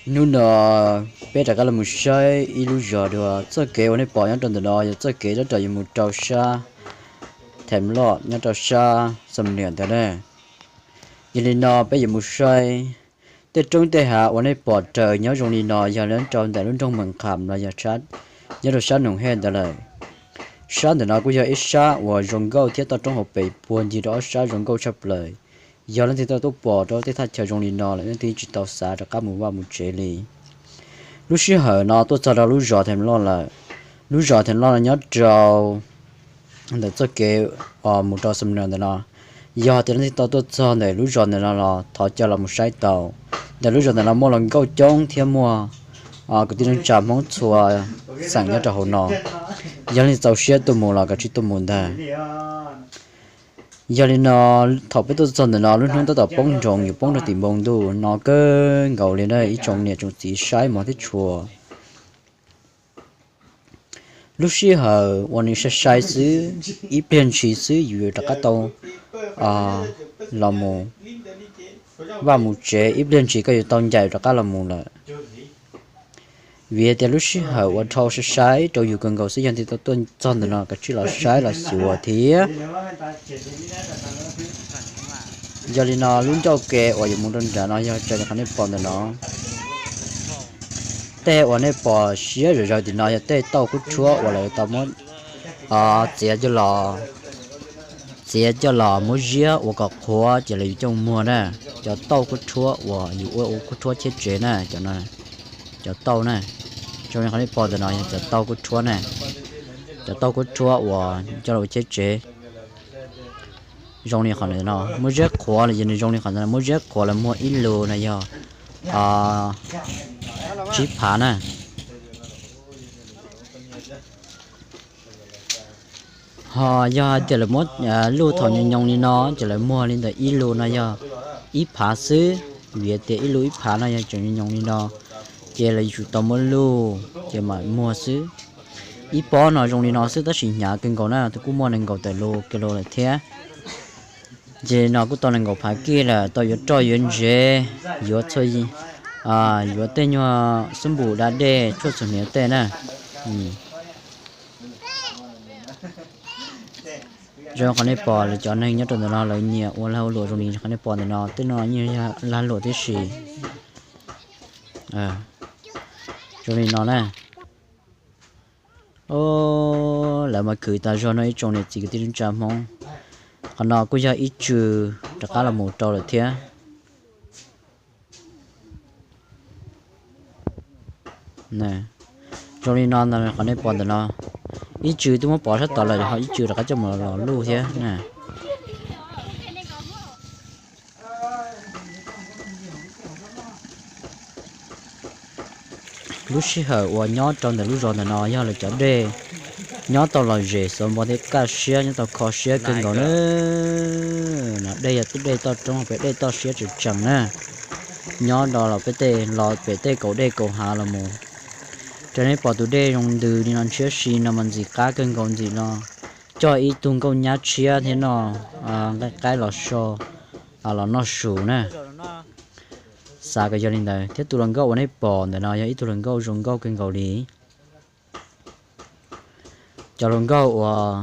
Hnub no peb rov qab los mus saib ib lub zos dua. Txoj kev uas nej pom nyob rau ntawm no yog txoj kev nyob rau yuav mus rau sab Tham Loj nyob rau sab Xam Nias ntawd na. Yog li no peb yuav mus saib tej roob tej hav uas nej pom raws nyob zoo li no yog nyob rau ntawm lub nroog Mees Kham los yog nyob rau sab Noom Hej ntawd lawm. Sab ntawm no kuj yog ib sab uas zoo nkauj thiab toj roob hauv pes puag ncig rau ob sab zoo nkauj tshaj plaws. Yog leej twg tau tuaj pom rau tej thaj chaw zoo li no lawm leej twg tsis tau xav rov qab mus vaj mus tsev li. Lub sij hawm no tuaj txog rau lub zos Tham Loj lawm. Lub zos Tham Loj no nyob rau ntawm txoj kev uas mus rau Xam Nias ntawm no. Yog tias leej twg tau tuaj txog ntawm lub zos ntawm no los thov caw los mus saib tau. Ntawm lub zos ntawm no muaj hluas nkauj coob thiab muaj kwv tij neej tsa Hmoob txhua xeem nyob rau hauv no. Yog leej twg txaus siab tuaj mus los kav tsij tuaj mus ntag. Yog li no, thaum peb tuaj txog ntawm no lub hnub tab tom poob nroos yuav poob rau tim npoo ntuj no kawg nkaus li na ib tsoom niam tsoom txiv saib mov thiab tshua. Lub sij hawm uas nws sai sai xwb, ib pliag ntshis xwb yus yuav rov qab tau los mus vaj mus tsev, ib pliag ntshis koj yuav tau ncaim rov qab los mus lawm. Vim tias lub sij hawm uas dhau sai sai rau yus kawg nkaus xwb, yog tias tau tuaj txog ntawm no kav tsij los saib los xyuas thiab. Yog li no lub ncauj ke uas yuav mus rau nram no yog raws li qhov nej pom ntawm no. Tej uas nej pom siab zom zaws tim no yog tej tauj kub rhuab uas lawv tau muab txiav coj los, txiav coj los muab ziab ua kom qhuav ces lawv yuav coj muag na. Cov tauj kub rhuab uas yus ua ua kub rhuab cheb tsev na, cov tauj na. Zoo li qhov nej pom ntawm no yog cov tauj kub rhuab na, cov tauj kub rhuab uas coj los ua cheb tsev. Zoo li qhov no muab ziab qhuav los yog nws zoo li qhov no muab ziab qhuav los muag ib lus no yog tsib phav na. Ho yog hais tias lawv muab luj thaum nyoos nyoos li no ces lawv muag li ntawm ib lus no yog ib phav xwb. Vim tias ib lus ib phav no yog tseem nyoos nyoos li no, ces lawv yuav tsum tau muab luj ces mam muag xwb. Ib pob no zoo li no xwb tab sis hnyav kawg nkaus na, kuj muaj nees nkaum tawm lus kis lus lawm thiab. Ces no kuj tau nees nkaum phav kij lawm, tau yuav roj yuav ntsev, yuav txhua, yuav tej nyuag xub npum da dej tshuaj txhuam hniav tej na. Zoo qhov nej pom lawv cov neeg nyob rau ntawm no lawv nyiam ua lag ua luam zoo li qhov nej pom ntawm no, tej no yeej yog lag luam tib si. Zoo li no na. Lawv mas khwv tas zog no ib tsoom niam txiv kwv tij neej tsa Hmoob. Qhov no kuj yog ib tsw rov qab los mus rau lawm thiab. Zoo li no ntag, qhov nej pom ntawm no, ib tsw twb muab pov sab tod lawm ho ib tsw rov qab coj mus los luj thiab na. Lub sij hawm uas nyob rau ntawm lub zos ntawm no yog lawv cov dej nyob tau lom zem xov npo thiab kaj siab, nyob tau kho siab kawg nkaus na. No dej yog tej dej toj roob pem, dej toj siab tseem tseem na. Nyob rau los pem tej, los pem tej kaum dej kaum hav los mus. Raws nej pom tus dej zoo ntws li no ntshiab si no mas ntxim qab kawg nkaus, ntxim no coj ib tug nkauj nyab tshiab thiab no nqaij qaib los so, los noj su na. Xav kom yog li ntawd thiab. Tus hluas nkauj uas nej pom ntawm no yog ib tug hluas nkauj zoo nkauj kawg nkaus li. Cov hluas nkauj uas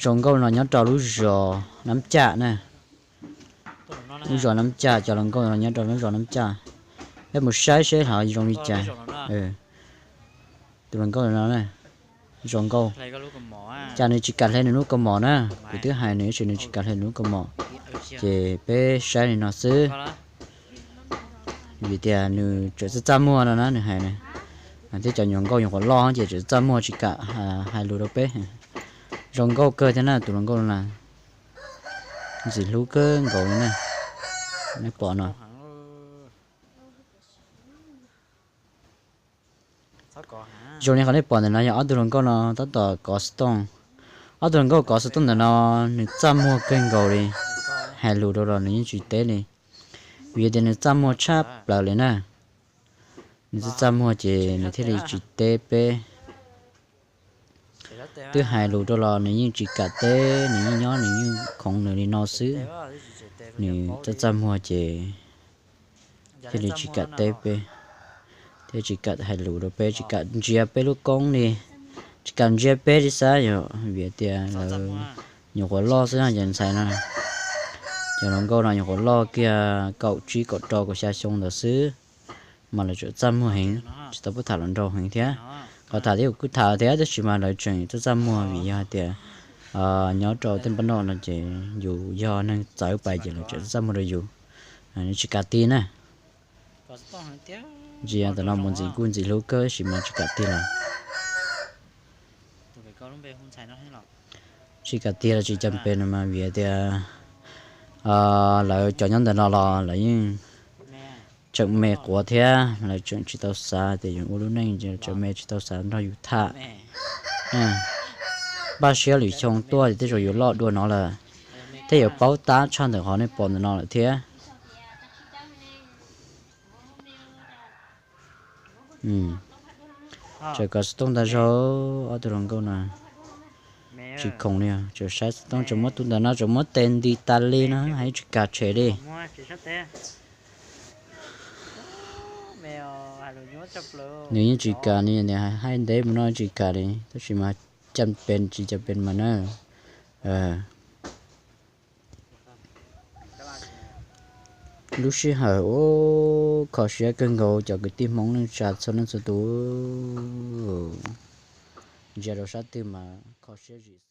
zoo nkauj no nyob rau lub zos Nab Caj na. Lub zos Nab Caj, cov hluas nkauj no nyob rau lub zos Nab Caj. Peb mus saib seb ho zoo li cas. Tus hluas nkauj no zoo nkauj, cas nws tsis kam hle nws lub kaus mom na. Kuv twb hais nws tab sis nws tsis kam hle nws lub kaus mom, ces peb saib li no xwb. Vim tias nws tseem txaj txaj muag no na, nws hais na. Thiab cov nyuam nkauj nyuam qhuav loj ces tseem txaj muag tsis kam hais lus rau peb. Zoo nkauj kawg thiab na, tus hluas nkauj no na, ntxim hlub kawg nkaus li na. Nej pom no. Zoo li qhov nej pom ntawm no yog ob tug hluas nkauj no tab tom kov xov tooj. Ob tug hluas nkauj kov xov tooj ntawm no nws txaj muag kawg nkaus li, hais lus rau los nws yeej tsis teb li. Vim tias nws txaj muag tshaj plaws li na. Nws txaj txaj muag ces nws thiaj li tsis teb peb. Twb hais lus rau los nws yeej tsis kam teb, nws yeej nyob nws yeej khoov nws li no xwb. Nws txaj txaj muag ces thiaj li tsis kam teb peb. Thiab tsis kam hais lus rau peb, tsis kam ntsia peb lub koob li, tsis kam ntsia peb li xwb yom, vim tias lawv nyuam qhuav loj xwb ces ntxhais no, cov hluas nkauj no nyuam qhuav loj kiag kaum tsib kaum rau kaum xya xyoo ntawd xwb, mas lawv tseem txaj muag heev, tsis tau pub tham hluas nraug heev thiab. Qhov tham thiab kuv kuj tham thiab tab sis mas lawv tseem txaj txaj muag vim yog hais tias nyob rau tej npab noj no ces yus yog neeg txawv pais ces lawv tseem txaj txaj muag rau yus, tsis kam tig na. Ntsia ntawm no mus ntxim kuj ntxim hlub kawg tab sis mas tsis kam tig lawm. Tsis kam tig los tsis cas pes no mas vim tias lawv cov nyob ntawm no los lawv yeej tseem me quav thiab, lawv tseem tsis tau xav tias yus ua lub neej, tseem me tsis tau xav nrog yus tham. Npaj siab lwm xyoo tuaj ces tej zaum yuav loj dua no lawm, thiab yuav paub tab tshaj ntawm qhov nej pom ntawm no lawm thiab. Tseem kov xov tooj ntag zog, ob tug hluas nkauj no tsis khoom li, tseem saib xov tooj, tseem muab tus ntawm no tseem muab tes nti tas li no, hais tsis kam tshem li. Nws yeej tsis kam li, nws hais ntev mus no tsis kam li, tab sis mas cas pes tsis cas pes mas na. Lub sij hawm ub kho siab kawg nkaus cov kwv tij Hmoob neej tsa txhua leej txhua tus, ntsia rau sab twg mas kho siab zim.